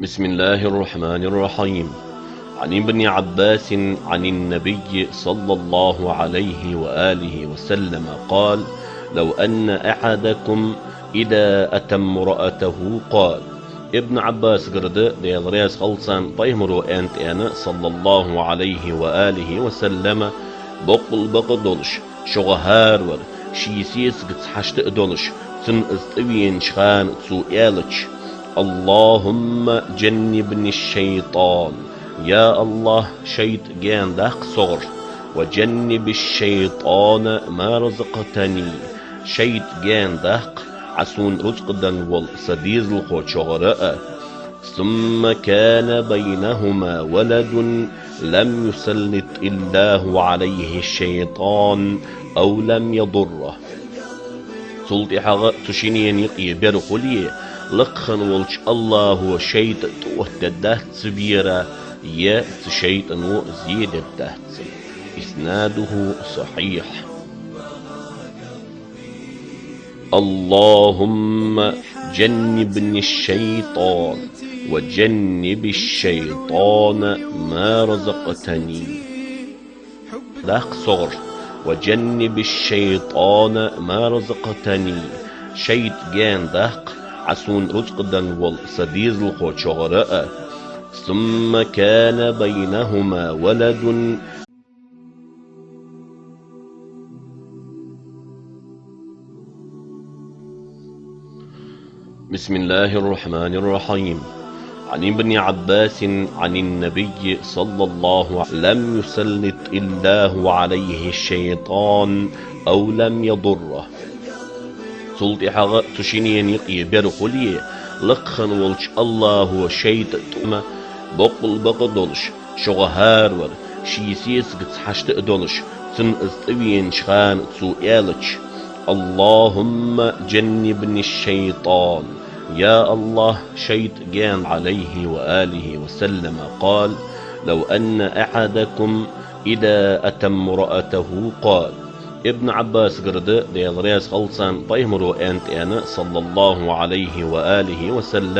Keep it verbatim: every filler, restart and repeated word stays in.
بسم الله الرحمن الرحيم. عن ابن عباس عن النبي صلى الله عليه وآله وسلم قال: لو أن أحدكم إذا أتى امرأته قال. Ибн Ӏаббасагара да, Даьла раьза хилва царна, пайхамаро аьннад, аьнна, صلى الله عليه وآله وسلم: боккъал бакъ долаш, шуга хӀаравар, ший сесагаца хьашт а долаш, цунна из тӀавенача хана цо аьлча: اللهم جنبني الشيطان, я АллахӀ, шайтӀа гаьна даккха согара, وجنب الشيطان ما رزقتني, шайтӀа гаьна даккха Ӏа сона рузкъа денна вола са дезалхочугара а. ثم كان بينهما ولد لم يسلط الله عليه الشيطان أو لم يضره. Цул тӀехьагӀа цу шинна юкъе бер хуле, лакха хинна волча АллахӀо шайтӀа тӀаоттадергдац цу бера, е цу шайтӀано зе дергдац. إسناده صحيح. اللهم جنبني الشيطان وجنب الشيطان ما رزقتني. Даккха согара, وجنب الشيطان ما رزقتني, шайтӀа гаьна даккха Ӏа сона рузкъа денна вола са дезалхочугара а. ثم كان بينهما ولد. بسم الله الرحمن الرحيم. عن ابن عباس عن النبي صلى الله عليه وسلم: لم يسلط الله عليه الشيطان أو لم يضره. Цул тӀехьагӀа цу шинна юкъе бер хуле, лакха хинна волча АллахӀо шайтӀа тӀа, боккъал бакъ долаш, шуга хӀаравар, ший сесагаца хьашт а долаш, цунна из тӀавенача хана цо аьлча: اللهم جنبني الشيطان, я АллахӀ, шайтӀа гаьна, عليه وآله وسلم قال: لو أن أحدكم إذا أتى امرأته قال. Ибн Ӏаббасагара да, Даьла раьза хилва царна, пайхамаро аьннад, аьнна, صلى الله عليه وآله وسلم: